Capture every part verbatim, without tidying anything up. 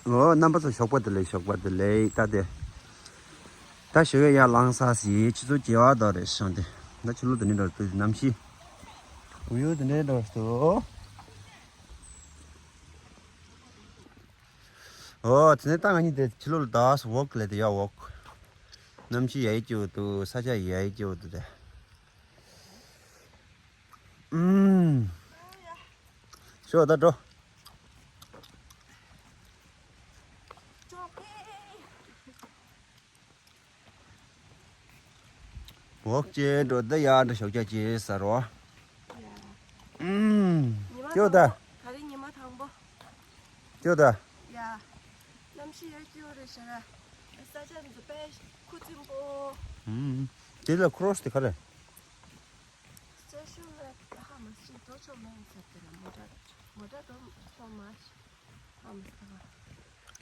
འོ་རྣམ་པ་ཚོ་ཞོགས་པ་བདེ་ལེགས། ཞོགས་པ་བདེ་ལེགས། ད་དེ་ད་ཞོགས་ཡ་ཡར་ལངས་ས་ཟིན། ཆུ་ཚོད་བརྒྱད་པ་དང་རེ་ཤང་དེ་ད་ཆུ་ལོག་དེ་འདྲ་འགྲོ་དུས་གནམ་གཤིས་གུ་ཡུ་དེ་འདྲ་འགྲོ་སོ། འོ་དེ་ནས་ད་ང་གཉིས་དེ་ཕྱི་ལོགས་ལ་ད་ཝོག་ལས་དེ་ཡ་ཝོག་གནམ་གཤིས་ཡ་ཡི་སྐྱིད་པོ་འདུག་ས་ཆ་ཡ་ཡི་སྐྱིད་པོ་འདུག་དེ། ཨུམ། ཤོག་ད་འགྲོ། ཝོག་ཅེས་འགྲོ་ད་ཡ་འགྲོ་ཞོགས་ཇ་ཅེས་ཟེར་རོ། ཨུམ། ཉི་མ་ཀྱོ་ད། དང་པོ། ག་རེ་ཉི་མ་དང་པོ། ཀྱོ་ད། ཡ། གནམ་གཤིས་ཡ་སྐྱིད་པོ་རེད་ཤག་ར། ས་ཆ་འདི་དཔེ་ཁུ་སིམ་པོ། ཨུམ། དེ་ལ་ཁོ་རོ་སི་དེ་ག་རེ། སེ་ཤུལ་ལ་ཧ་མ་སི་འགྲོ་ཆོག་མེད་ཟེར་དེ་ར། མོ་ཊ་མོ་ཊ་འགྲོ་ཆོག་མ་ཧ་མ་སི་ད།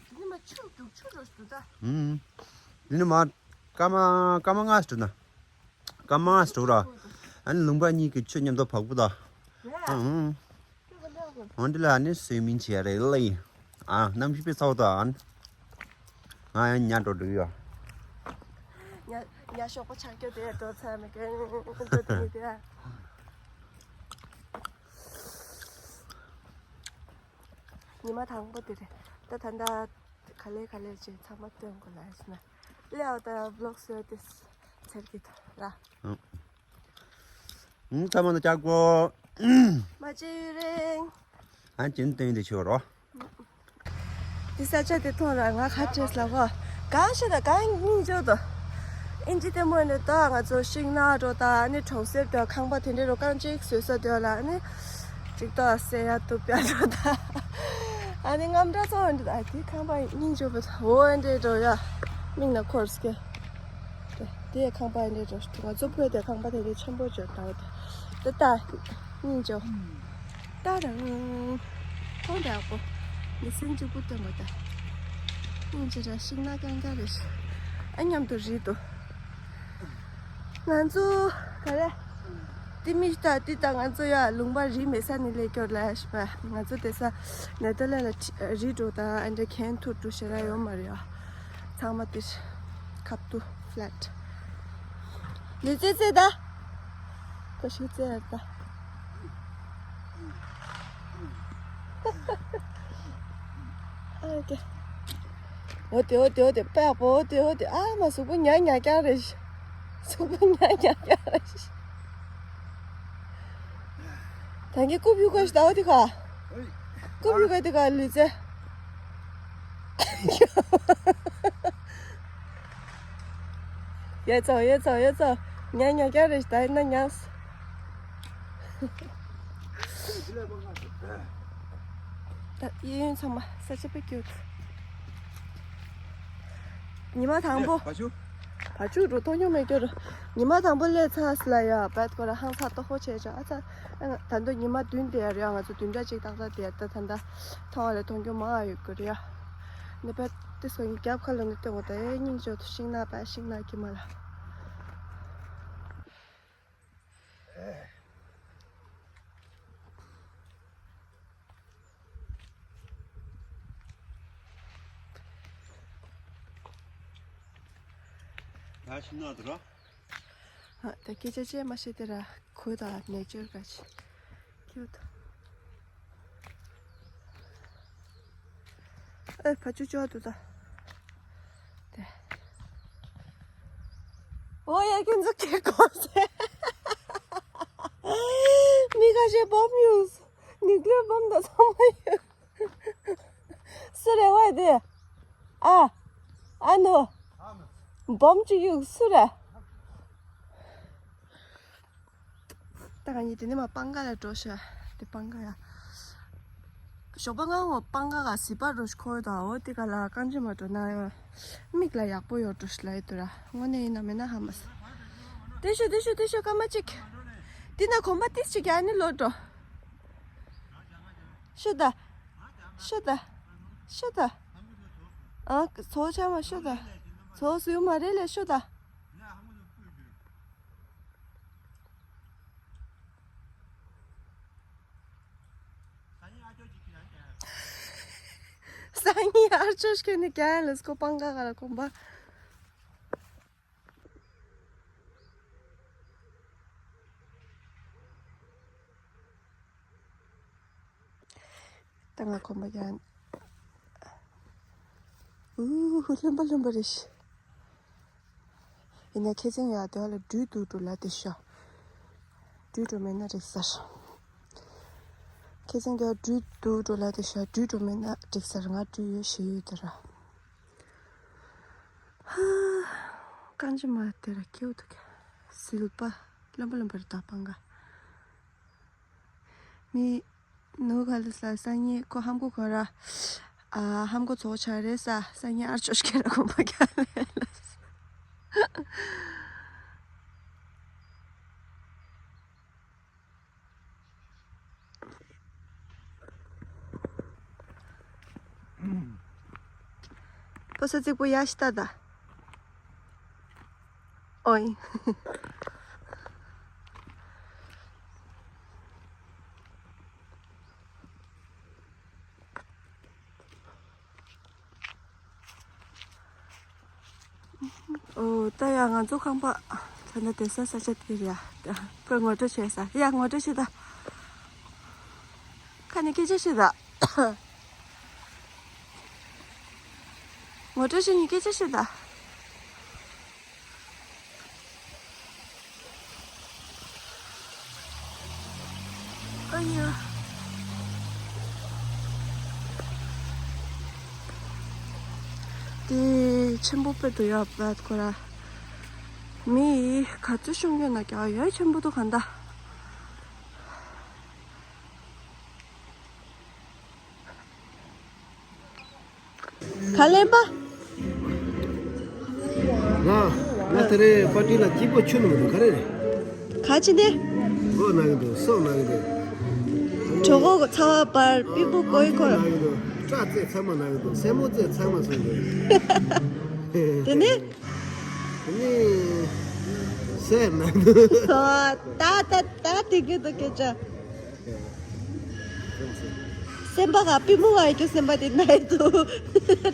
དེ་ནི་མ་ཆུ་རྒྱུག་ཆུ་རོ་སུ་ད། ཨུམ། དེ་ནི་མ་སྐར་མ་སྐར་མ་ལྔ་ཞིག་འགྲོ་ན། སྐར་མ་ལྔ་ཞིག་འགྲོ་ར། ཨ་ནི་ལུང་པ་གཉིས་ཀྱི་ཆུ་མཉམ་དུ་བག་པོ་ད། ཨུམ། འོན་ཏེ་ལ་ནི་སུའི་མིང་བྱས་རེད་ལ་ཡིན། ཨ་གནམ་གཤིས་དཔེ་ཚ་བོ་དང་། ང་ཡང་ཉ་འགྲོ་འགྲོ་ཡོད། ཉ་ཉ་ཤོག་པོ་ཆགས་རྒྱུ་དེ་འགྲོ་ཚར་མེད་མཁན་འགྲོ་དེ་ནི་དེ། ཉི་མ་དང་པོ་དེ་རེད། ད་ད་ད་ག་ལེ་ག་ལེ་བྱས་ཚང་མ་སྟོན་དགོས་ལ་ཡིན་ན། ལེའོ་ད་བློག་སོ་དེ་ཚར་གི་ཐོག་ར། ཨུམ། ཚང་མ་ལ་ལྕགས་པོ། མ་བྱེད་ཡུན་རིང་། ཨ་ཅིན་སྟོན་དེ་ཆོག་རོ། འདི་ས་ཆ་དེ་མཐོང་ར་ང་ཁ་བྲལ་ལ་གོ། གང་ཤེས་ད་གང་སྙིང་རྗེ་དོ། ཨིན་ཇི་ལྟད་མོ་ནས་ད་ང་ཚོ་ཤིང་ནགས་འགྲོ་ད་ཨ་ནི་གྲོང་གསེབ་དེ་ཁང་པ་དེ་འདྲའི་རོ་རྐང་གཅིག་བཟོས་ས་དེ་ལ་ཨ་ནི། ཅིག་ཏོ་སེ་ཡ་ཏུ་པྱ་འགྲོ་ད། ཨ་ནི་རྔམ་འདྲ་ཚོ་འདྲ་ད་དེ་ཁང་པ་སྙིང་རྗེ་པོ་འོ་འདྲའི་འགྲོ་ཡ། མིང་ན་ཁོར་སྐྱེ། དེ་དེ་ཁང་པ་འདྲ་འགྲོ་ང་ཚོ་བོད་དེ་ཁང་པ་དེ་འདྲའི་ཆེན་པོ་བྱོས་ད་འོ་དེ། དེ་ད་སྙིང་རྗེ། ཏ་རང་། ཁོང་དྲག་པོ། མི་སེམས་གཅིག་པུ་སྟོན་པ་དང་། སྙིང་རྗེ་ར་ཤིང་ནགས་རྐྱང་རྐྱང་རེད། ཨ་མཉམ་དུ་རིལ་འདུག་ང་ཚོ་ག་རེ། ཏི་མི་ཤི་ཏ་ཏི་ཏ་ང་ཚོ་ཡ་ལུང་པ་རིལ་མེད་ས་ནས་སླེབས་སྐྱོར་ལ་ཤི་པ་ང་ཚོ་དེ་ས་ནེ་ཏར་ལེན་ལ་རིལ་འགྲོ་དང་ཨ་འདྲ་གན་ཐུར་འགྲོ་ཞེ་ར་ཡོད་མ་རེད་ཡ། ཚང་མ་དེ་ཁབ་ཏུ་ཕ་ལེ་ཊི། ལུས་རྩལ་རྩེ་ད། ཁོ་ཤི་རྩེ་ཡར་ད། ཨ་ཀེ། འོ་དེ་འོ་དེ་འོ་དེ་པ་པོ་འོ་དེ་འོ་དེ་ཨ་མ་གཟུགས་པོ་ཉག་ཉག་རྐྱང་རེད། གཟུགས་པོ་ཉག་ཉག་རྐྱང་རེད། ད་ངས་རྐུབ་གཡུག་ག་ཞིག་ད་འོ་དེ་ག་རྐུབ་གཡུག་ག་དེ་ག་ལུས་རྩལ། ཡ་ཚོ་ཡ་ཚོ་ཡ་ཚོ། ཉག་ཉག་རྐྱང་རེད་ད་ཡིན་ན་ཉག་ད་གཡས་གཡོན་ཚང་མ་ས་ཆ་དཔེ་སྐྱིད། ཉི་མ་དང་པོ། བ་ཕྱུགས། བ་ཕྱུགས་འགྲོ་མཐོང་རྒྱུ་མེད་རྒྱུ་རུ། ཉི་མ་དང་པོ་སླེབས་ཚར་སི་ལ་ཡ་བད་ཁོ་ར་ཧང་སང་ལྟོགས་པོ་བྱས་བྱ་ཨ་ཚ། ད་དུང་ཉི་མ་བདུན་དེ་ཡ་རེད་ཡ། ང་ཚོ་བདུན་ཕྲག་གཅིག་ཏག་ཏག་དེ་ཡ་ད་ད་ད་མཐོང་བ་ལས་མཐོང་རྒྱུ་མང་ཡོད་གི་རེད་ཡ། ནི་བད་དེ་སོ་ཡི་རྒྱབ་ཁ་ལ་ནི་སྟོན་གོ་ད་ཨེ་སྙིང་རྗེ་པོ་ཤིང་ནགས་པ་ཤིང་ནགས་ཀྱི་མ་ལ། ད་ཤིང་ནགས་དེ་ར། ཨ་ད་སྐད་ཆ་ཅིག་མ་བཤད་དེ་ར་ཁོ་ད་ནེ་ཅར་ག་ཅི་ཁྱོད་ད། ཨེ་བ་ཕྱུགས་ཅོག་ཏུ་ད། དེ། ཨོ་ཡ་ཁྱོད་ཚོ་ཁྱེད་གོ་སེ། མི་ཁ་ཤས་སྦོམ་ཡོད། ནིག་ལོས་སྦོམ་དང་ཚང་མ་ཡོད། སུ་རེད་བ་དེ། ཨ། ཨ་ནུ། སྦོམ་ཅིག་ཡོད་སུ་རེད། ད་ག་ཉིད་དེ་ནས་མ་སྤང་ཁ་ལ་འགྲོ་ཤག་དེ་སྤང་ཁ་ཡ། ཞོགས་པ་སྔ་བོ་སྤང་ཁ་ག་ཟི་པ་རོ་ཤ་ཁོ་དང་འོ་དེ་ག་ལ་རྐང་རྗེས་མ་འགྲོ་ན་ཡང་མིག་ལ་ཡག་པོ་ཡོད་འགྲོ་ཤ་ལ་ཡོད་དུ་ར། དངོས་གནས་ཡིན་ན་མེད་ན་ཧ་མ་སི། དེ་ཤོ་དེ་ཤོ་དེ་ཤོ་སྐར་མ་གཅིག་དེ་ན་གོམ་པ་ཏིས་ཅིག་ཡ་ནི་ལོ་འགྲོ། ཤོ་ད། ཤོ་ད། ཤོ་ད། ཨ་ཚོ་ཆ་མ་ཤོ་ད། ཚོ་སུ་མ་རེད་ལས་ཤོ་ད། ས་ ཨ་ནི་ཨར་ཅོ་ཤི་ཁྱོད་ནི་རྒྱ་ཡན་ལ་སྐོ་པང་ཀ་ག་ར་གོམ་པ། ད་ང་གོམ་པ་རྒྱག་ཨུ་ཧུ་ལྷུན་པ་ལྷུན་པ་རེད་ཤི། ཡིན་ན་ཁྱེད་ཚང་ཡ་དེ་བ་ལ་སྦྲུལ་དུག་འགྲོ་ལ་དེ་ཤ། སྦྲུལ་འགྲོ་མེད་ན་འགྲིག་ས་རེད། ཁྱེད་ཚང་དེ་བ་སྦྲུལ་དུག་འགྲོ་ལ་དེ་ཤ་སྦྲུལ་འགྲོ་མེད་ན་འགྲིག་ས་རེད། ང་སྦྲུལ་ཡོད་ཤི་ཡོད་དེ་ར། ཧ། རྐང་མགྱོགས་མ་དེ་ར་ཁྱེའུ་དུ་ཁ། ཟིལ་པ་ལྷུན་པ་ལྷུན་པ་རེད་ད་པང་ག་མི་ནུ་ག་ལ་ས་སང་ཉིན་ཁོ་ཧམ་གོ་ཁོ་ར། ཨ་ཧམ་གོ་ཚོགས་ཆ་རེད་ས་སང་ཉིན་ཨར་ཅོ་ཤི་ཁེ་ར་གོམ་པ་རྒྱག་ལེ་ལ། ཕོ་ས་རྩིག་པོ་ཡ་ཤི་ཏ་ད། ཨོའི། ཨོ་ད་ཡ་ང་ཚོ་ཁང་པ་ད་ནི་བསྡད་ས་ས་ཆ་དེ་རེད་ཡ། ཁོས་ངོ་སྤྲོད་བྱས་ས་ཡ་ངོ་སྤྲོད་བྱེད་ད། ཁ་ནས་སྐད་ཆ་བཤད་ད། ངོ་སྤྲོད་བྱེད་ནས་སྐད་ཆ་བཤད་ད། ཨ་ཡ། དེ་ཆེན་པོ་དཔེ་འདུག་ཡ་བད་ཁོ་ར། མི་ག་ཚོད་ཤོང་ཡོད་ན་རྒྱག་ཡ་ཆེན་པོ་འདུག་ག་འདྲ། ག་ལེན་པ། ང་ང་དེ་རིང་པར་ཊི་ལ་སྐྱིད་པོ་ཆུ་ནང་འདུག་ག་རེ་རེད། ག་ཅི་འདི། མགོ་ན་གི་འདུག་སྲོག་ན་གི་འདུག་གྲོད་ཁོག་ཚ་བ་འབར་པི་པུ་ཀོའི་ཀོར། མགོ་ན་གི་འདུག་སྐྲ་རྩེ་ཚང་མ་ན་གི་འདུག་སེན་མོ་རྩེ་ཚང་མ་སོང་འདུག་དེ་ནི། དེ་ནི་སེམས་ནང་དུ། ད་ད་ད་དེ་གི་དུ་སྐད་ཆ། སེམས་པ་ག་པི་མོ་བ་ཡི་གི་སེམས་པ་དེ་ན་ཡི་དུ།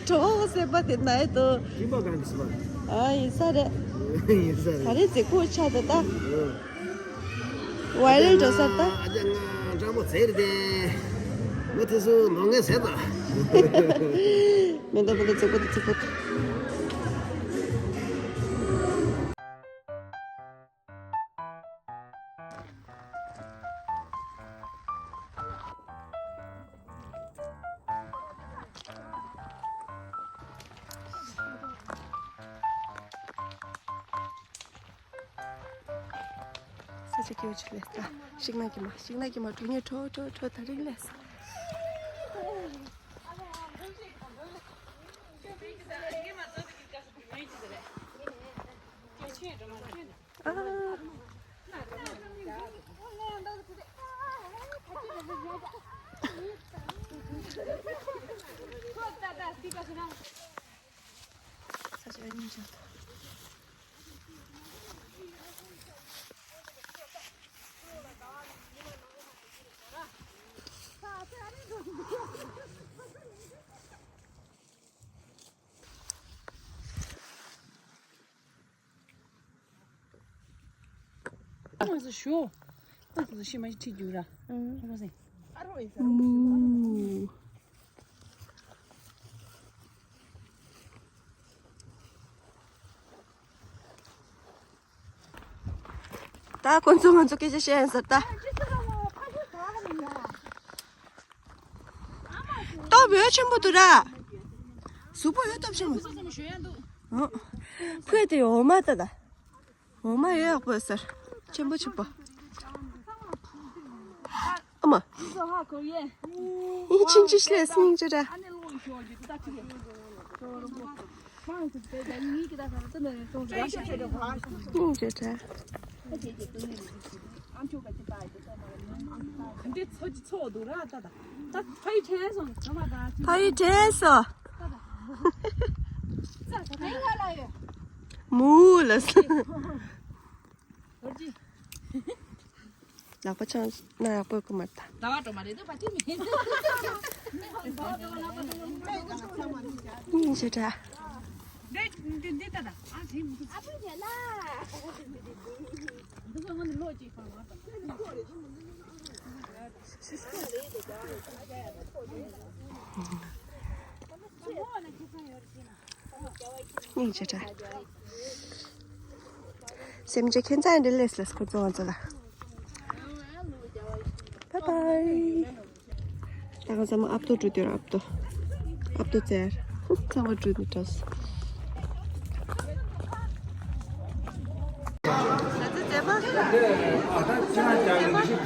གྲོགས་སེམས་པ་དེ་ན་ཡི་དུ། སྤྲིན་པ་གང་གི་སེམས་པ། ཨ་ཡིན་ས་རེད། ཡིན་ས་རེད། ག་རེ་ཟེ་ཀོ་ཆ་ད་ད། ཨ། ཝའི་རལ་འགྲོ་ས་ད། ཨ་ཅག་ང་སྤྲང་པོ་ཟེར་ཏེ། མི་དེ་ཚོ་ནོར་ངན་ཟེར་ད། མེ་མདའ་བུ་ལ་ཙི་པོ་ཏི་ཙི་པོ་ཏི། ས་ཆ་སྐྱིད་པོ་ཅིག་ལས་ད། ཤིང་ནགས་ཀྱི་མ་ཤིང་ནགས་ཀྱི་མ་གྲོ་ཉེ་གྲོ་གྲོ་གྲོ་ད་རིང་ལས། ཨ། ས་ཆ་སྙིང་རྗེ་ད། ང་ཚོ་ཞོ། ང་ཚོ་ཤི་མ་ཤི་ཁྲིད་རྒྱུ་ར། ཨང་། ཁོ་སེ། མུ། ད་ཁོ་ཚོ་ང་ཚོ་སྐད་ཆ་བཤད་ཡིན་ཟེར་ད། སྟོབས་ཡོད་ཆེན་པོ་འདུག་ར། གཟུགས་པོ་ཡོད་སྟོབས་ཆེན་པོ། ཨོ། ཕུད་དེ་འོ་མ་ད་ད། འོ་མ་ཡོད་ཡག་པོ་ཟེར། ཆེན་པོ་ཆེན་པོ། ཨ་མ། ཡིན་ཆིན་ཅི་ཤི་ལས་སྙིང་རྗེ་ར། སྙིང་རྗེ་ར། འདི་ཚོ་ཅི་ཚོ་འདུག་ར་ད་ད། ད་ཕ་ཡི་དྲན་སོང་ཚང་མ་ད། ཕ་ཡི་དྲན་སོང་། ད་ད། ད་ད། མུ་ལ་སོང་། ལག་པ་འཆང་ན་ཡག་པོ་ཡོད་ཀྱི་མ་རེད་ད། ཟླ་བ་སྒྲོལ་མ་རེད་འདུག་པ་དེ་མིན། ཞེ་དྲག་སྙིང་རྗེ་དྲག་སེམས་ཅན་ཁྱེད་ཚང་འདི་ལས་ལས་ཁོ་ཚོ་ང་ཚོ་ལ། Bye bye. ད་ང་ཚང་མ་ཨབ་ཏོ་འགྲོ་དུས་ཨབ་ཏོ། ཨབ་ཏོ་བཙལ། ཚང་མ་འགྲོ་དུས་འགྲོ། ང་ཚོ་བཙལ་པ།